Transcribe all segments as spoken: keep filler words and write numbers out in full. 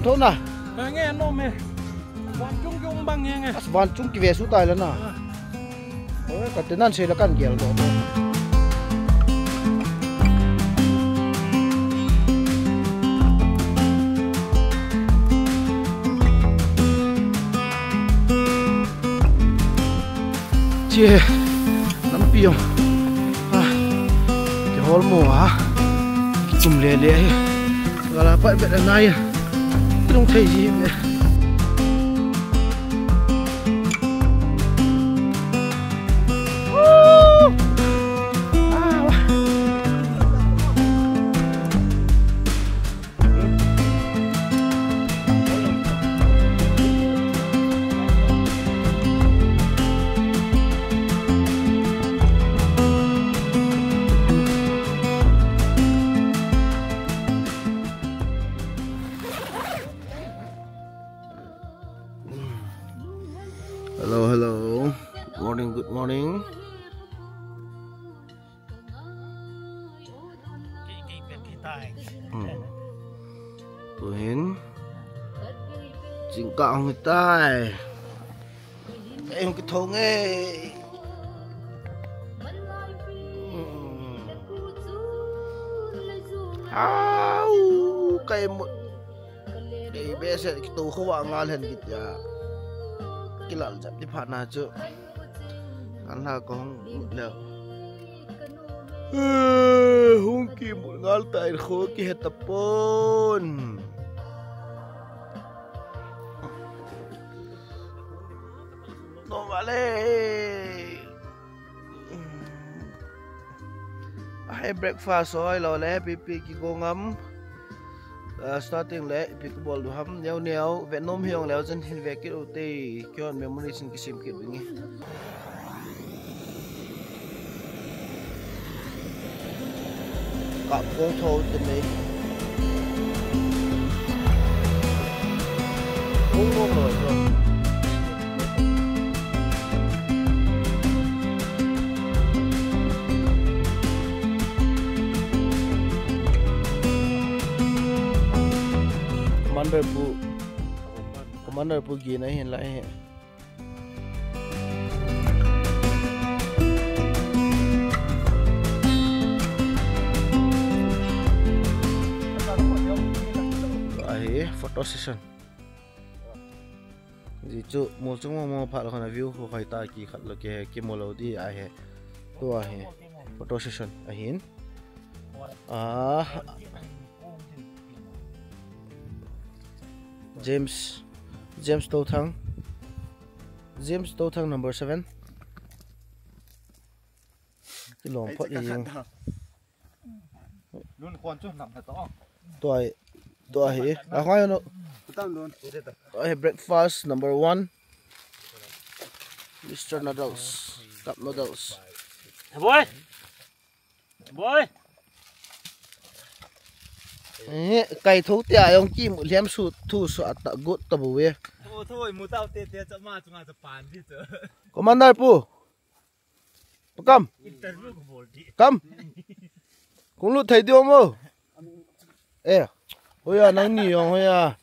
Tho na. Nge no me. Van chung chung bang nge nge. As van chung kive su tai la na. Ah. Oi, ka te nan se la kan gel do. Che, lampi jong. Ah, kihol mo a. Kichum le le hi. Gala pat bet anai. Kilung thei ji be. Hello, hello. Morning, good morning. Hmm. Tuhin. Jingkah hung hitai. Ei hung kithong e. Hmm. Au, kai mut. Ei behseh kito khovah ngal hen kitia. Kilal jap di phat na chu. Ngal ha kahung mut leo. Eh, hung kimut ngal ta in kho kihe tapon. No vale. Ahai breakfast hoi lou le, ipi ipi kigo ngam. Ah, starting le, ipi kabol diu ham, neo neo, ve nom hiong leo chen hin ve kit u te, kihon memories in kisem kit ding e. Kap kong tho te nei. Kong nom lou lou. Commander pu, Commander pu gin ahin lai hi. Ahi, photo session. Ji chu mol chung mo mo phat la khon a view ho khai ta ki khat lo ke ki mo lo di a he. Tua he photo session ahin. Ah. James, James Tothang. James Tothang number seven. Kilom phot i jing. Lun khon chu nam na to. Tua hi, tua hi. La khoi no. Kutam lun. Tua hi breakfast number one. Mister Noodles, cup noodles. Boy. Boy. Eh, kai tho tia jong kimu liam su thu su ata got ta bu ve. Tho tho mu tau te te cha ma chunga cha pan di cha. Commander pu. Pakam. Interview ko bol di. Kam. Kong lut thei diu mo. Eh. Hoiya nangni jong hoiya.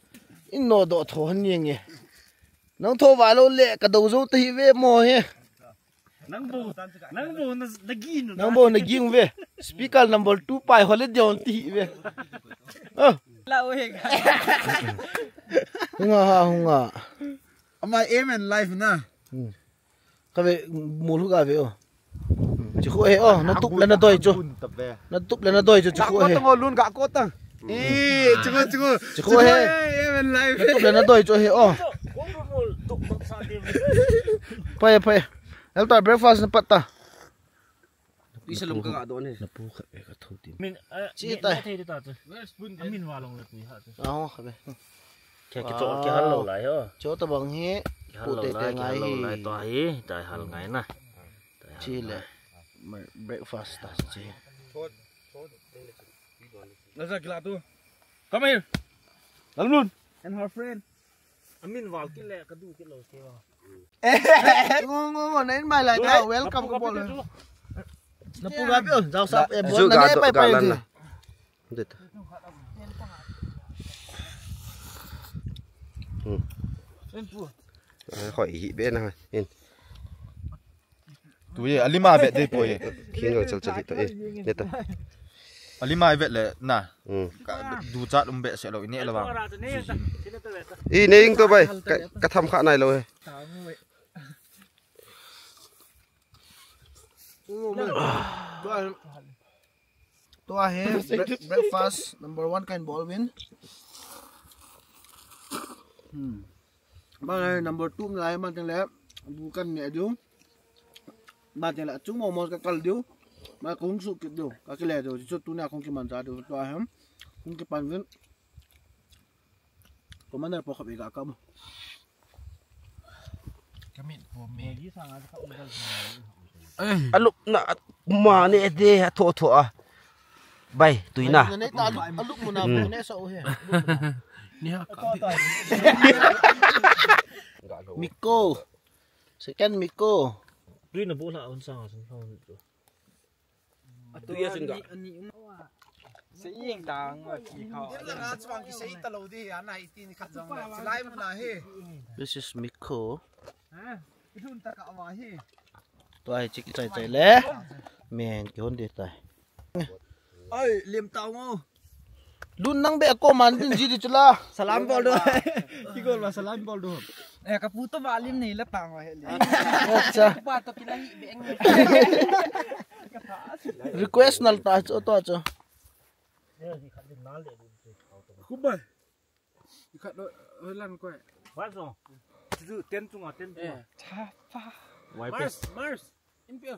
In no do tho han ni nge. Nang tho va lo le ka do zo te hi ve mo he. Nang bo, nang bo na, na gi nu. Nang bo na gi ve. Speaker number two pai ho le diu ti hi ve. Oh. La o he. Hunga ha hunga. Ama aim and life na. Hmm. Ka ve, mul hu ka ve o. Chi khu he o, na tup le na doi chu. Na tup le na doi chu, chi khu he. Ga ko tang, lun ga ko tang. Eh, chi khu, chi khu. Chi khu he. Eh, eh, men lai. Na tup le na doi chu he o. Phai, phai. El ta breakfast na pat ta. Pi sa lum ka ga don he. Na pu kha ve ka tho ti. Min, eh, chi ta. Thei ta chu. Min wa long le pi ha chu. Ah, ho kha ve. Kya, kya, kya hal lo lai ho? Cho ta bang hi. Kya hal lo lai, kya hal lo lai, to hi, ta hal ngai na. Chi le. Breakfast ta chi. Naza kila tu. Come here. Lalun. And her friend. Amin wal kile ka du kilo ke wa. Ngo, ngo, ngo, na in mai lai ta, welcome ka bol. Na pu ga pyo, jao sa, eh, bol na ne pai pai. Dita. Hoi hi be na in. Tu ye, alima vet de po ye. King jong chal chal hi to e. Ne ta. Alima vet le na. Hmm. Ka du chat um be se lo, ine le bang. I ne ing to bai. Ka, ka tham kha nai lo he. Tua hi bre-, breakfast number one kahin bol uvin. Hmm. Bang number two nalai man teng le bu kahin neh diu. Man teng le achung momo kakal diu. Man kahung suh kit diu. Kakile diu. Chu tunia kahung kimanchah diu. Tua hi hung kipan uvin. Commander po khat vei ga kap. Ka mit po me. Alupna ma ne de a tho tho a. Bai, tuina. Nei ta alup, alup muna po ne sa u he. Ni ha ka. Miko. Second Miko. Tuina bu la un sa sa. Atu ya sin ga. Sei ing tang wa ki kho. Ila na chuang ki sei ta lo di, ana i tin khat jong le. Lai mu na he. This is Miko. Ha? I lun ta ka wa he. Tua hi chik chai chai le. Men ki hon de tai. Ai, lem ta ngo. Lun nang be ko man din ji di chula. Salam bol do. Ki gol ma salam bol do. Eh, ka pu to ba lim nei la tang wa he le. Acha. Ka pa to ki la hi be eng. Request nal ta cho to cho. Kubai. Ikhat lo, hoilang koi. Wai so. Chu ten chunga, ten chunga. Eh. Wai Mars, pes. Mars. In pia.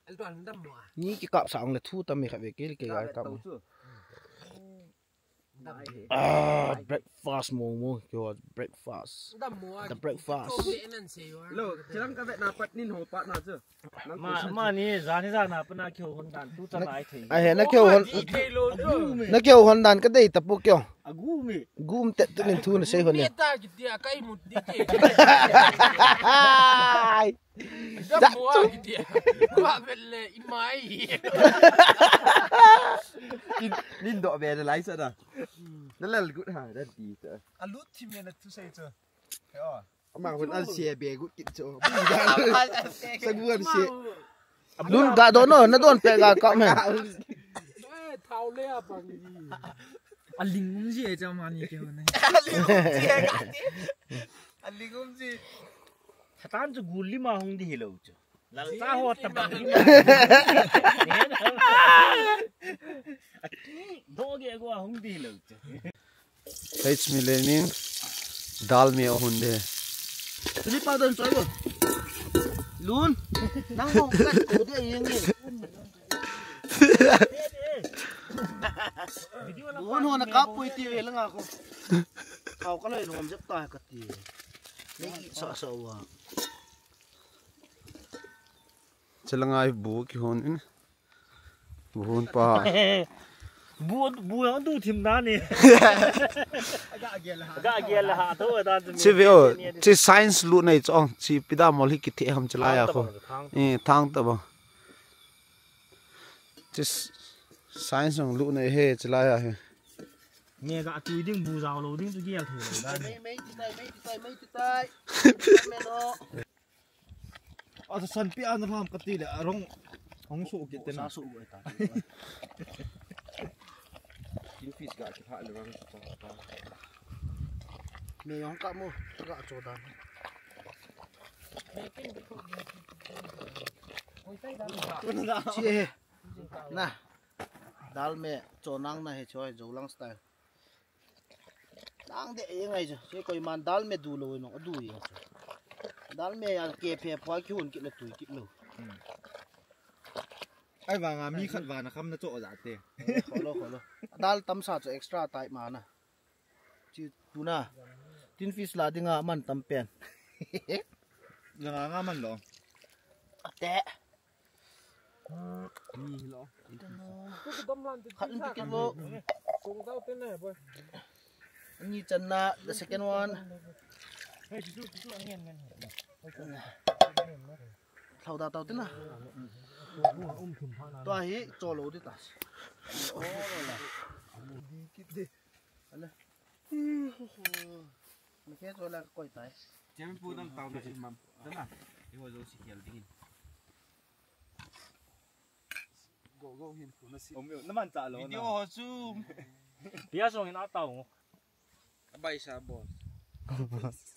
El to an dam mo a. Ni ki kap sa ong le thu tam mi khat ve ke, ke ga kap. Ah, breakfast mo mo. Kyo breakfast. The breakfast. Lo, chilang ka vet na pat nin ho pat na chu. Ma, ma ni, jani jana pa na kyo hon dan tu ta nai thei. A he na kyo hon. Na kyo hon dan ka dei ta pu kyo. Agu mi. Gum te tu nin thu na sei hon ni. Ta ki dia kai mut di ke. Ai. Dam mo a ki dia. Wa vel le i mai. Nin do be da lai sa da. Na lal gut ha da di ta. A lut thi me na tu sei chu. Yo. Ama hun an sia be gut kit cho. Sa gu an sia. Lun ga don no, na don pe ga ka me. Thau le a pang. A ling um ji e cha ma ni ke hon. A ling um ji e ga ti. A ling um ji. Thatan chu gul lima hung di hilo chu. Lal cha ho ta bang. Do ge go hung di hilo chu. H mi lenin dal mi ahun de. Tuli pa don choi go. Lun. Nang mo ka tu de yeng ni. Lun ho na ka pui ti ve langa ko. Kau ka loi lom jep ta ka ti. Nei sa sa wa. Chalanga bu ki hon in. Bu hon pa. Bu, bu yang du thim na ni. Ga gel ha tho da. Chi ve o, chi science lu nei chong, chi pida mol hi ki the ham chalai a ko. Eh, thang ta ba. Chi s-, science jong lu nei he chalai a he. Nge ga tu ding bu jao lo ding tu gel the da ni. Mei, mei ti tai, mei ti tai, mei ti tai. Me lo. A, san pi an ram ka ti le, a rong, hong su ki te na. Sa su ta. Tin fish ga ki pha le rong su ta. Me yong ka mo, ga cho dan. Chi he. Na. Dal me cho nang na he choi, Zolang style. Nang de e ngai chu. Che koiman dal me du lo no, du ye chu. Dal me ya ke phe pha ki hun kit lo tui kit lo. Hmm. Ai vanga mi khat vana kham na cho ja te. Kholo, kholo. Dal tam sa chu extra tai ma na. Chi tu na. Tin fish la dinga man tam pen. Nga nga man lo. Ate. Ni lo. Khat in pikin lo. Ni channa, the second one. Thau da tau tina. Tua hi cho lo di ta. Ala. Khe cho la koi tai. Chem pu dang tao na imam. Dana. Iho jo si khel dingin. Go go hin pu na si. Om yo, naman cha lo. Video ho chu. Pia song in a tao. Abai sa boss.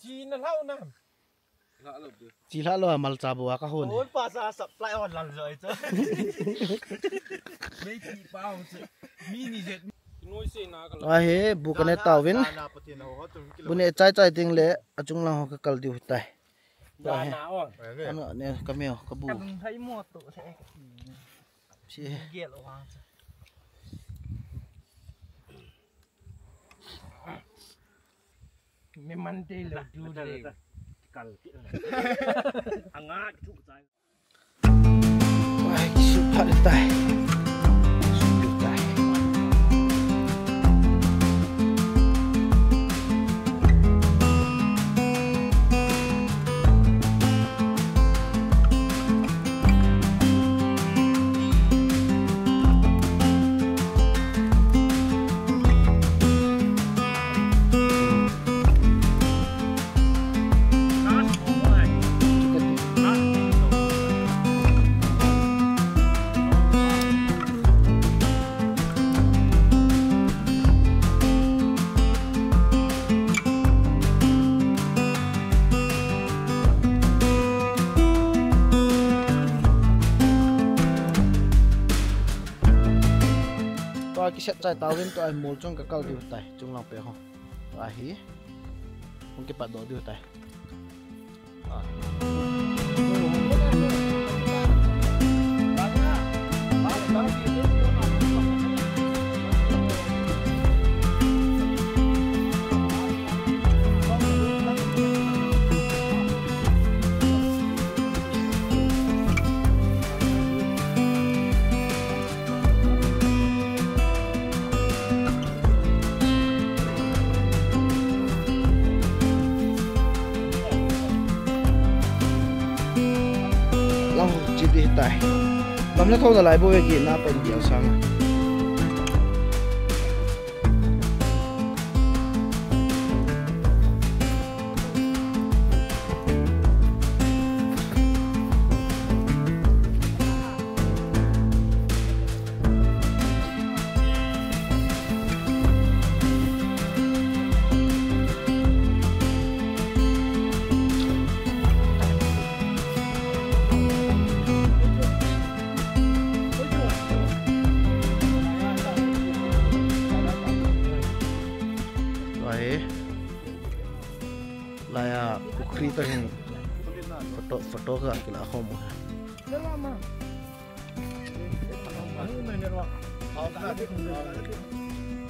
Chi na lau na. Chi la lo mal cha bo a ka hon. Hon pa sa supply hon lal jo ai chu. Mei ti pa hon chu. Mi ni jet. Noi se na ka lo. A he, bu ka ne tao vin. Bu ne chai chai ting le, achung lang ho ka kal diu tai. Da na on. Ano ne ka meo, ka bu. Ka bung hai mo to se. Si. Gel o ha. Mi man te lo du le. Kal ki. Anga ki thu chai. Ai, ki su phat tai. Su phat tai. Tua kiset chai tauvin tua mol chong ka kal diu tai, chunglang pe ho. Tua hi. Hung kipat doh diu tai. Lang chi di tai. Lam na thau na lai bo ve ki na pa in bial sang. Lai a pukhri ta hin photo, photo ka kila khom.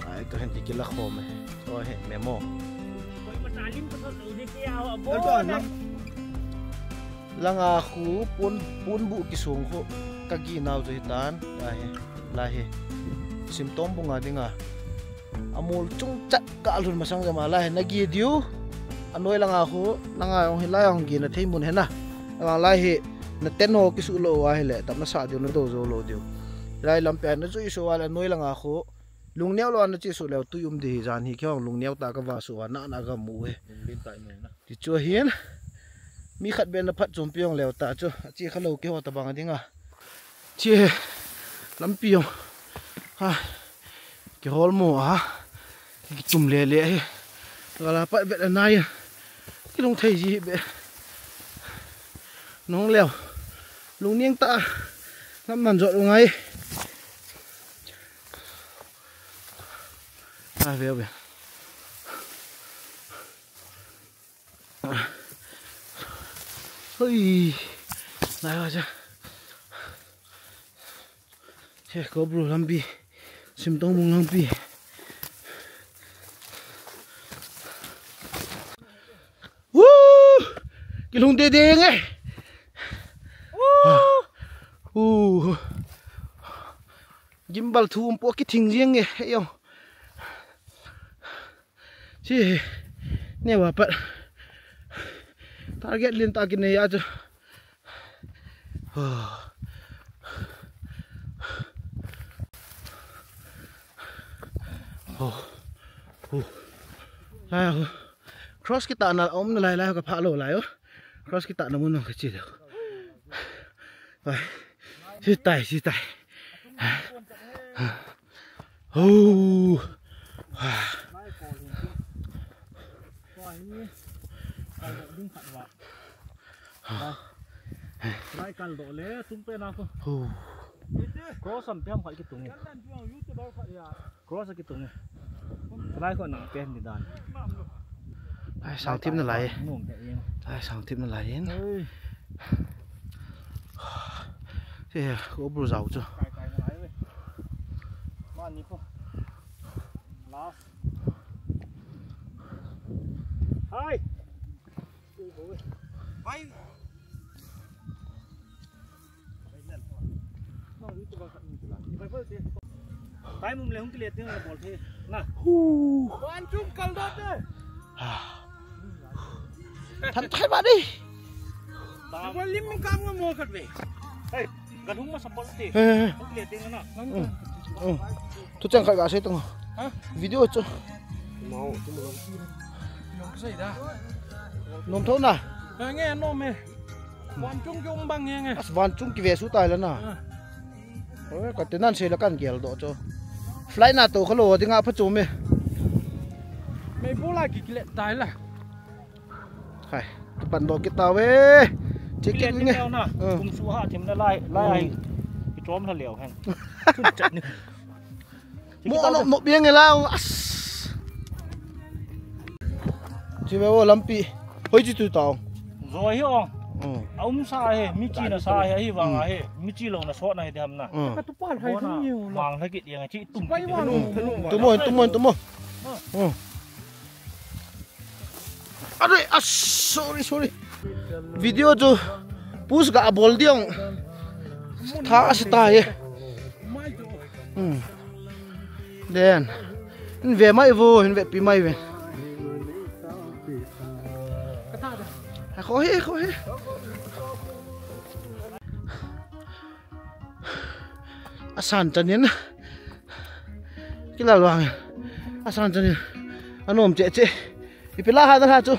Ai, ka hin kila khom e. To he memo. Langa khu pon, pon bu kisung khu ka gi nau chu hitan. Lai he, lai he. Simtong bunga dinga. Amol chung chat ka lhun masang jama lai na gi diu. Anoi langa khu, langa jong hi lai jong gi na thei mun he na. Langa lai hi na ten ho kisu lo a hile, tap na sa diu na do jo lo diu. Lai lampi a na chui so a le noi langa khu. Lungneo lo a na chi su leu tui um di hi jan hi khe hong lungneo ta ka va su a na na ga mu he. Ti chu hin. Mi khat be na phat chom pi jong leu ta chu. A chi kha lo ke ho ta bang a dinga. Chi he, lampi jong. Ha, kihol mo a, kitum le le he. Gala pat vet a nai. Kilung thei ji be. Nong leo. Lung niang ta. Lam man jot u ngai. A ve ve. Hoi. Lai wa cha. Che ko bro lampi. Simtong bung lampi. Woo! Kilung de de nge. Woo! Uh. Gimbal thu um po kithing jeng nge. Yo. Chi, ne wa pat. Target lin ta kinei a chu. Oh. Oh. Oh. Lai ho. Cross kitahna um nalai lai ho, kaphah lou lai ho. Cross kitahna mun ho kache lou. Vai. Sitai, sitai. Ho. Lai kaldoh le, tung pen a ko. Ho. Cross am piam khat kitung e. Cross a kitung e. Lai ko nang pen ni dan. Lai sang thip nalai. Nom te ing. Lai sang thip nalai in. Oi. Se, ko bru jao chu. Kai kai nalai ve. Mani ko. Last. Hai. Bye. Time um le hung kile ding la bol the. Na. Hu. Van chung kaldoh te. Than thai ba di. Bol lim kam ngam mo khat ve. Hey, kan hung ma support te. Eh. Hung kile ding na. Hmm. Hmm. Thu chang khat gasei tang. Ha? Video chu. Mau, tu mau. Nom thou na. Ha, nge nom e. Van chung ki um bang nge nge. As van chung kive su tai la na. Ha. Oi, ka te nan sei la kan geldoh chu. Flight na to khalou dinga phachom e. Mei bu la ki kile tai la. Hai, kipan doh kit tauve. Check kit nge. Na. Hmm. Kum su ha thim na lai, lai ai. Hmm. Kichom la leo hen. Chun chat ni. Mo no, mo biang e la, as. Chi ve o lampi. Hoi chi tu tao. Zo hi o. Hmm. A um sa he, mi chi na sa he, hi vang he, mi chi lou na so na he de ham na. Hmm. Ka tu pa hai tu ni u la. Mang la ki diang chi tum. Pai vang. Hmm. Tu mo, tu mo, tu mo. Hmm. Are, ah, sorry, sorry. Video chu push ga bol diang. Tha ase tai e. Hmm. Den. Hin ve mai vo, hin vepi mai ve. Kho he, kho he. Asan chanin. Kila luang. Asan chanin. Anom che che. Ipi la ha da ha chu.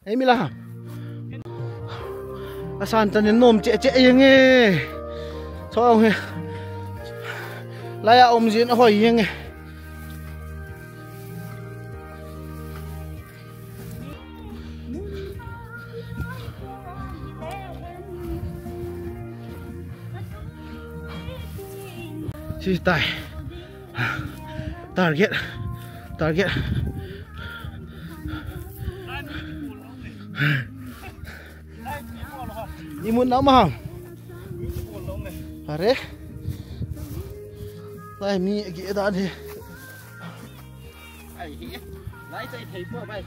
Ei mi la ha. Asan chanin nom che che yeng e. Chong he. Laiya um jin ahoi yeng e. Sitai. Target. Target. Imun na ma. Are. Lai mi agi dan he. Ai hi. Lai chai thei po bai.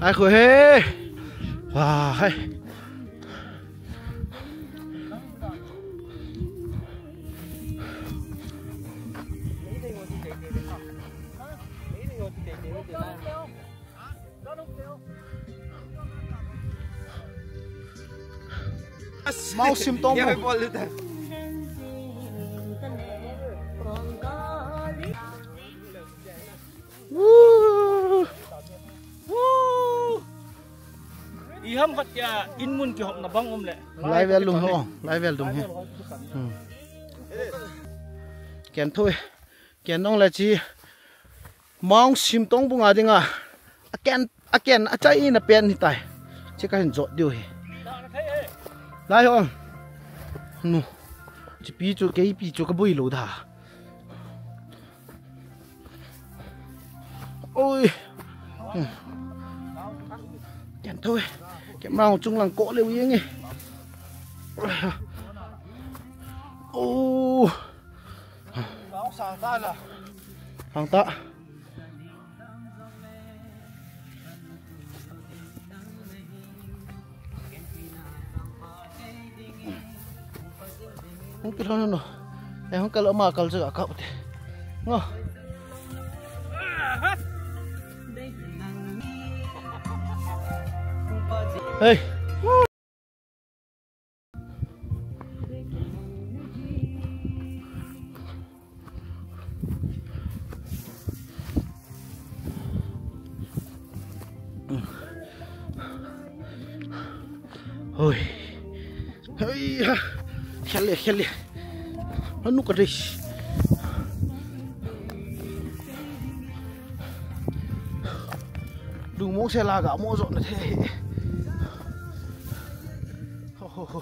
Ai khu he. Wa hai. Mau sim tong mo. Woo! Woo! Iham khat ya in mun kihopna bang um le. Lai vel lum ho, lai vel lum he. Hmm. Ken tho e. Ken nong le chi. Mount Simtong bunga dinga. A ken, a ken, a chai na pen ni tai. Chi ka hin jot diu hi. Lai ho. Nu. Chi pi chu, kei pi chu ka bui lo da. Oi. Hmm. Ken tho e. Ken mau chung lang ko le u yeng e. Oh. Sang ta la. Sang ta. Hung kilo no. Eh, hung kalo ma kal jaga ka ute. Ngo. Hey. Oi. Hei ha. Khel le, khel le. Anu ka dei. Lungmong se la ga mo jo na the. Ho, ho, ho.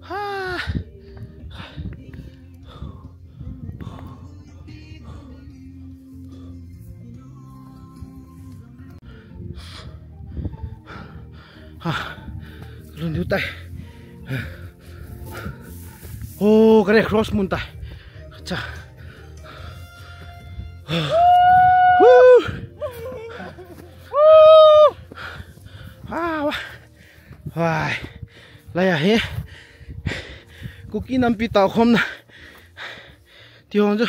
Ha. Ha. Lun diu tai. Oh, kare cross mun tai. Cha. Woo. Woo. Ah, wa. Wai. Lai a hi. Kuki nampi tao khom na. Ti hong chu.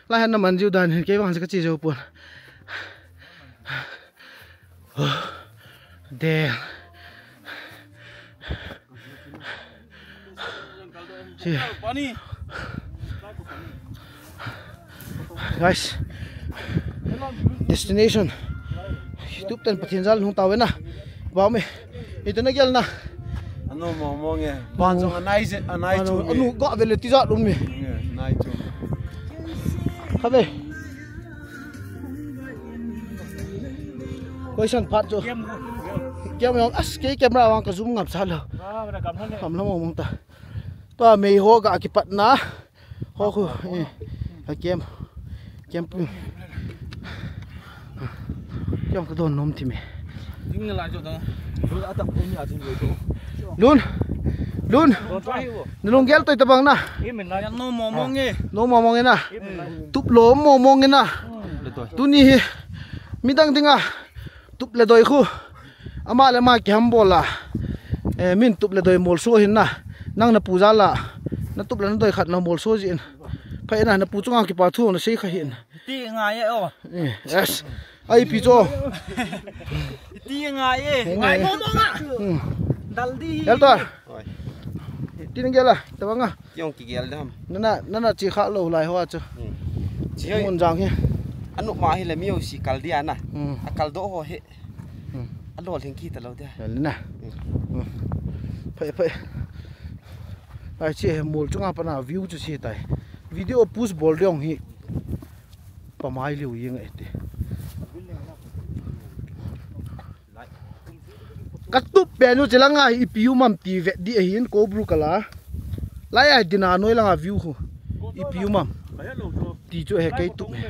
Lai han na man jiu dan hin kei vang chu ka chi jo pon. De. Si. Guys, destination. YouTube ten Pathen jal hung tao na. Ba me. Ito na gel na. Anu mo mo nge. Ba jong anai je, anai chu. Anu ga vele ti ja lum me. Nai chu. Kha ve. Question part chu. Kem yong as ke camera wang ka zoom ngap sa lo. Kam lo mo mong ta. Tua mei ho ga kipat na. Ho khu, eh, a kem. Kem pu. Kem ka don nom ti me. Ding la jo da. Lun. Lun. Nalung gel toi tabang na. No mo mo nge. No mo mo nge na. Tup lo mo mo nge na. Tuni hi. Midang dinga. Tup le doi khu. Ama le ama kiham bol a. Eh, min tup le doi molso hin na. Nang na pu jal a. Na tup le na doi khat na molso jin. Pha ina na pu chunga kipa thu na sei kha hin. Ti ngai e o. Eh, yes. Ai pi cho. Ti ngai e. Ngai mo mo nga. Hmm. Dal di. Elta. Oi. Ti nang gel a. Tabang a. Kiong kigel dam. Nana, nana chi kha lo lai ho a chu. Hmm. Chi hoi. Mun jang hi. Anu ma hi le mi o si kal dia na. Hmm. A kal do ho he. Hmm. A lo lhing ki ta lo dia. Lel na. Hmm. Hmm. Phai, phai. Ai chi he mol chunga pana view chu si tai. Video post bol diong hi. Pa mai liu yeng e te. Ka tup pen u chi langa hi ipi u mam ti vet di ahin ko bru kala. Lai ai dina noi langa view khu. Ipi u mam. Ti chu he kei tup he.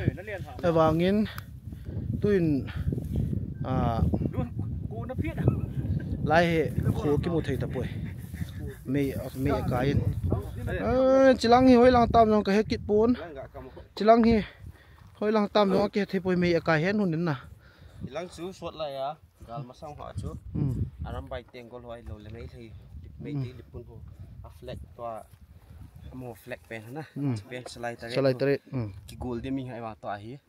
Avangin tuin, a, lai he kho kimu thei ta poi. Mei, mei akai in. A, chi lang hi hoi lang tam jong ka he kit pon. Chi lang hi hoi lang tam jong ka he thei poi, mei akai hen hun in na. Chi lang chu sot lai a. Gal masang ho chu. Hmm. Aram bai teng gol hoi lo le mei thei. Mei thei lipun ho. A flag to a. Mo flag pen na. Hmm. Pen salai tare. Salai tare. Hmm. Ki gol de mi hai wa to ahi.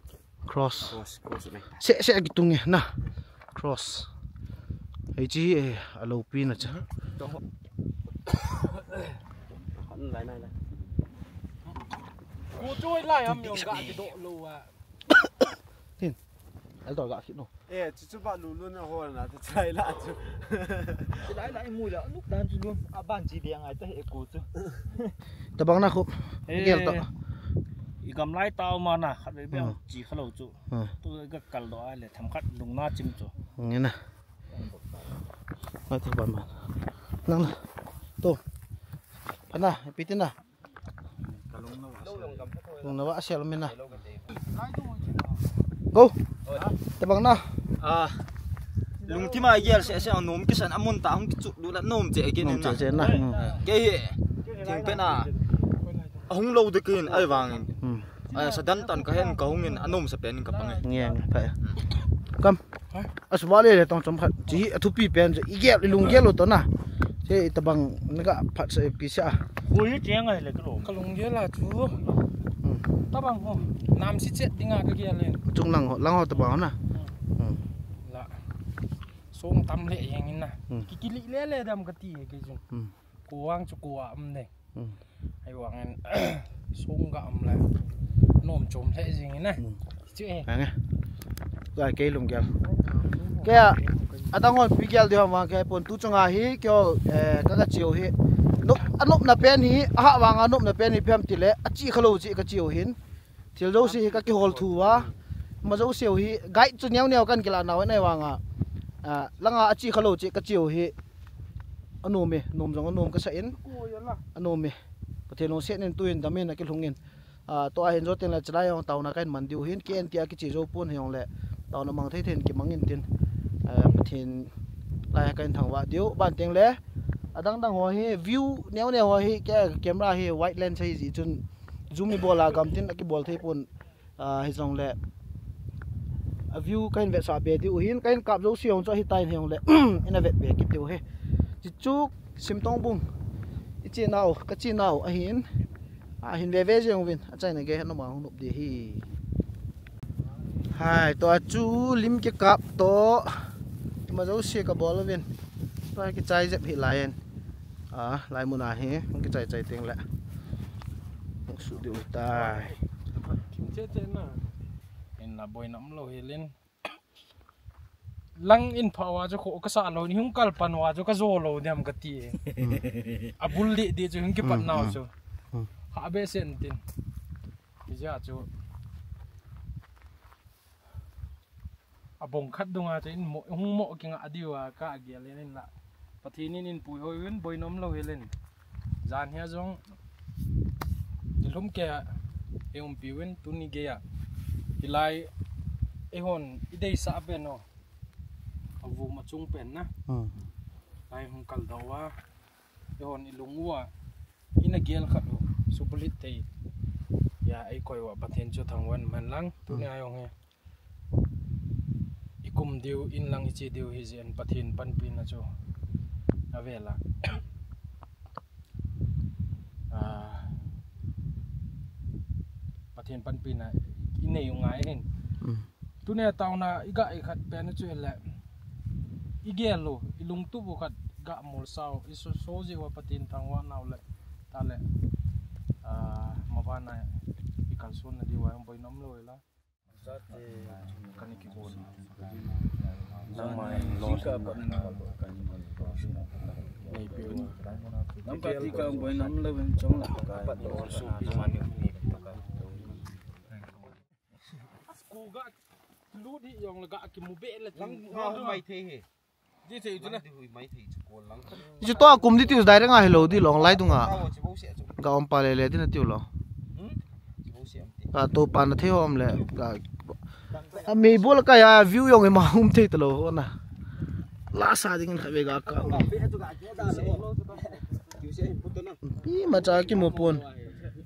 Cross. Cross, cross ne. Se, se kitung e na. Cross. Ei chi e, a lo pi na cha. Lai, lai, lai. Ko choi lai ham yong ga ki do lo a. Tin. Al dol ga khit no. Eh, chu chu ba lu lu na ho na ta chai la chu. Chai la i mu la nuk dan chu lu a ban chi dia ngai ta he ko chu. Tabang na khu. Eh, gel ta. I gam lai ta ma na khat be be chi kha lo chu. Hmm. Tu ga kal do a le tham khat lung na chim chu. Nge na. Ngai thil ban ban. Nang na. Tu. Phana, pi tin na. Lung na va sel min na. Go. Tabang na. Ah. Lungthim a gel se se a nom kisan a mun ta hung kichu lu la nom che again. Nom che che na. Ke hi. Thing pen a. A hung lo de kin ai vangin. Hmm. Ai sa dan tan ka hen ka hung in a nom sa pen ka pang e. Nge nge pha. Kam. Aswa le le tong chom khat. Chi a thupi pen chu i gel, i lung gel u to na. Che i tabang na ga phat sa pi sa. Ko hi che ngai le ka lo. Ka lung gel a chu. Hmm. Tabang ho. Nam si chet dinga ka gel le. Chung lang ho, lang ho tabang ho na. Hmm. Hmm. La. Song tam le yeng in na. Hmm. Ki ki li le le dam ka ti ke jun. Hmm. Ko ang chu ko a um de. Hmm. Ai vangin song ga um le. Nom chom le jing in na. Hmm. Chu e. Nge. Ka kei lum gel. Kei a, adang hon pi gel di hon vang kei pon tu chunga hi, kei ho, eh, ka ka chiu hi. Nop, anopna pen hi, aha vang anopna pen hi phem tile, achi khalou chi ka chiu hin. Thil jouse hi ka kihol thu a. Ma jouse hi, guide chu neo neo kan kila nau nai vang a. Ah, langa achi khalou chi ka chiu hi. Anom e, nom jong anom ka sa in. Anom e. Pathen lungset in tuin damin akilhung in. Ah, tua hin jotin la chilai jong tauna kahin man diu hin, K N T a kichi jou pon hijongle, tauna mang thei thei in kimang in tin, ah, Pathen lai kahin thangvah diu, ban teng le, adang dang ho hi, view neo neo ho hi, ke camera hi, wide lens hi ji chun, zoom i bol a gam tin, akibol thei pon, ah, hijongle, a view kahin vetsah be diu hin, kahin kap jouse jong chu ahi tan hijongle, ina vet be kit diu hi. Chichu, Simtongbung, i chenau, ka chenau, ahin, Ahin veve jeng uvin, achaina gei hin noma hung nop di hi. Hai, tua chu lim kikap toh. Ma jouse ka bol uvin. Tua kichai jep hi lai in. A, lai mun a hi, hung kichai chai teng le. Hung su diu tai. Kim che che na. In la boi nam lo hi lin. Lang in pha uva chu kho ka sa lou, ni hung kal pan uva chu ka jo lou diam ka ti e. A bul di di chu hung kipat nau chu. Ha be sen tin. Hijeh a chu. A bong khat dunga chu in mo, hung mo kinga diu a ka gel in la. Pathen in in puihoi uvin boi nom lou hi lin. Jan hia jong. Nilhum kei a, ei umpi uvin, tuni gei a. Hilai, eihon, i deisah pen o. A vum a chung pen na. Hmm. Lai hung kal doh uva. Eihon i lung uva. Ina gel khat u. Subulhit thei. Ya, ei koi uva Pathen chu thangvah in man lang. Tuni a jong hi. I kum diu, in lang i che diu hi jeh in Pathen panpina chu a vel a. Ah, Pathen panpina i nei u ngai hin. Mm. Tuni a tauna i ga i khat pen chu le i gel u, i lungtup u khat ga mol sau, i so, so jeh uva Pathen thangvah nau le, ta le, ah, mabana i kalson na diu a boi nom lou la. Chu to a kum di tiu direct a hilou di long lai dunga. Ga um pa le le di na tiu lo. Ka to pa na thei hom le. Ka a mei bol ka ya view jong ima um thei talou ho na. La sa ding kha ve ga ka. Pi ma cha ki mo pon.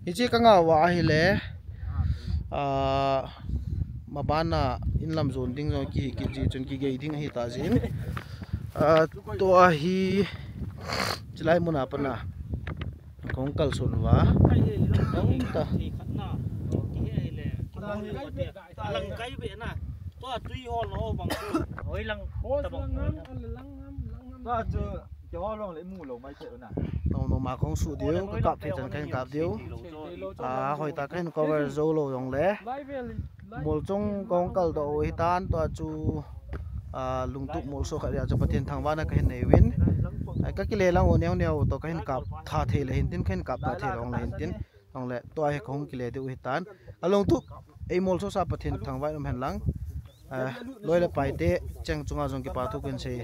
Hiche ka nga uva ahile, ah, mabana in lam jon ding jong ki, ki ji chun kigei ding ahi ta jin. Ah, tua hi chilai mun a pat na kong kalson uva. Kong ta. Lang kai be na. Tua tui hol no bang. Hoi lang. Tua chu Keiho long le mu lou mai thei na. Nong nong ma kong su diu, ka kap thei chan kahin kap diu. A, hoitah kahin cover jou lou jong le. Mol chung kong kal doh u hitan tua chu, a, lungtup molso khat dia chu Pathen thangvahna kahin nei uvin. Ai, ka kile lang u neo neo toh kahin kap tha thei le hin tin, kahin kap tha thei long le hin tin. Long le tua hi kahung kile diu hitan. A lungtup ei molso sa Pathen thangvah in um hen lang. A, loi le pai te cheng chunga jong kipa thu kahin sei.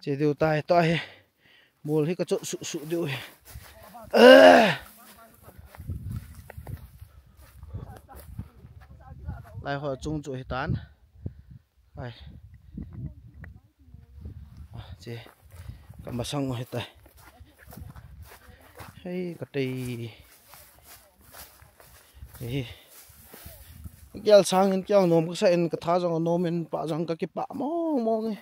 Che diu tai, tua hi. Mol hi ka chot suh suh diu hi. Eh. Lai ho chung chu hitan. Ai. Ah, che. Ka masang u hitai. Hei, ka tei. Hei. Gel sang in kiang nom ka sa in ka tha jong nom in pa jong ka kipa mong mong e.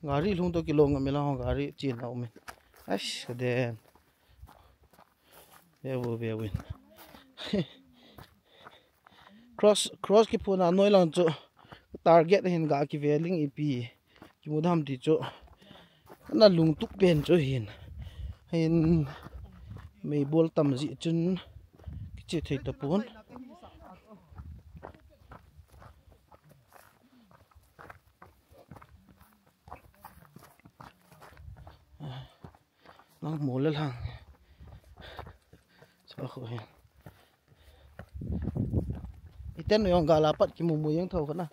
Gari lhung toh kilong a mi la hong gari chin a um in. Aish, ka den. Ve vu ve win. Cross, cross kiphun a noi lang chu target hin ga kive ling ipi. Kimu dam ti chu. Na lungtup pen chu hin. Hin meibol tam jeh chun kiche thei tapon. Lang mo le lang. Sa ko hin. Iten yong gala pat kimu mu yeng tho kana.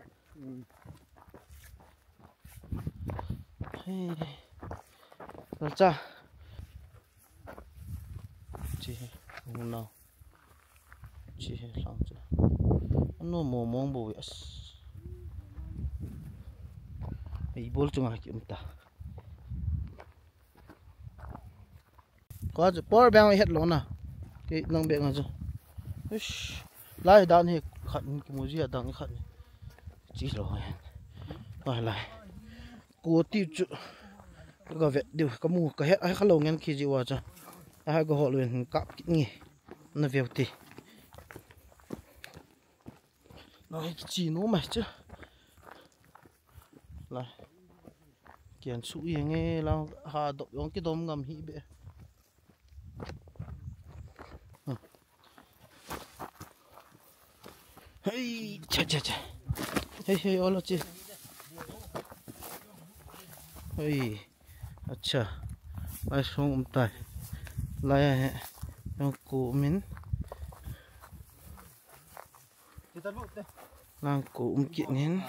Hey. Lalcha. Chi he, hung nau. Chi he, lang chi. Ano mo mong bo as. Meibol chunga ki um ta. Ko chu power bank het lo na. Ke nang bek nga chu. Ish. Lai dan hi khat kimu ji a dang khat. Chi lo hen. Lai lai. Ko ti chu ka vet diu, ka mu, ka he, he kha lo ngen khi ji wa cha. A ha ka hol ven kap kit nge. Na veu ti. Na he ki chi nu mai cha. La. Kian su ye nge la ha dok yong ki dom ngam hi be. Hei, cha, cha, cha. Hei, hei, olo chi. Hei, acha. Lai song um tai. Lai he. Yong ko min. Lang ko um kit nin.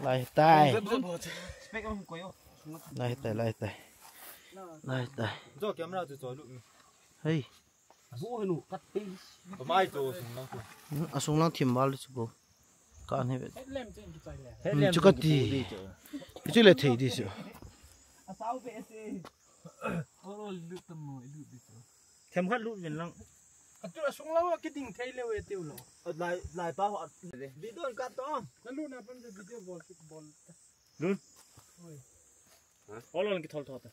Lai tai. Lai tai, lai tai. Lai tai. Jo camera chu cho lu. Hei. Bu henu kat pe. Mai chu sung lang chu. Hmm, asung lang thim val chu bo. Ka ni ve. Hmm, chu ka ti. Chu le thei di chu. Asau pe se. Olo lu tam mo lu di chu. Them khat lut vin lang. Atu asung lau a kiding thei leu e tiu lo. Lai, lai pa ho at le. Video kat to. Na lu na pan video bol, bol. Lut. Oi. Olo ki thol thol ta.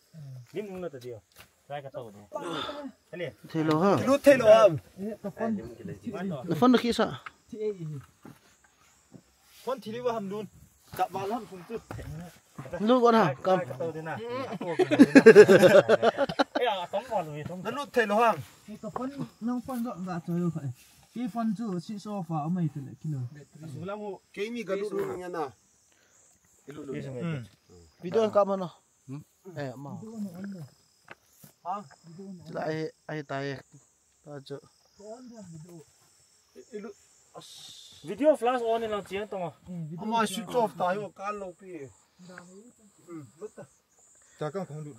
Lim hung na ta dio. Lai ka to de. Thei lo ha. Lut thei lo ha. Eh, ka phone. Na phone na khi sa. Thi e. Phone thi liu ham dun. Kap val ham sung chu. Lu kon ha, kam. Ka to de na. Ai a, tom val wi tom. Na lut thei lo ham. Ka phone, nang phone do ga cho yo kha. Ki phone chu switch off a, amai tu le kilo. Sulang ho. Ke mi ka lut lut nge na. Video ka ma no. Eh, ma. Ha? Lai, ai tai. Ta chu. Video flash on in lang chiang tong a. Ama switch off ta hi kal lo pi. Hmm, lut ta. Ta kang kong lut.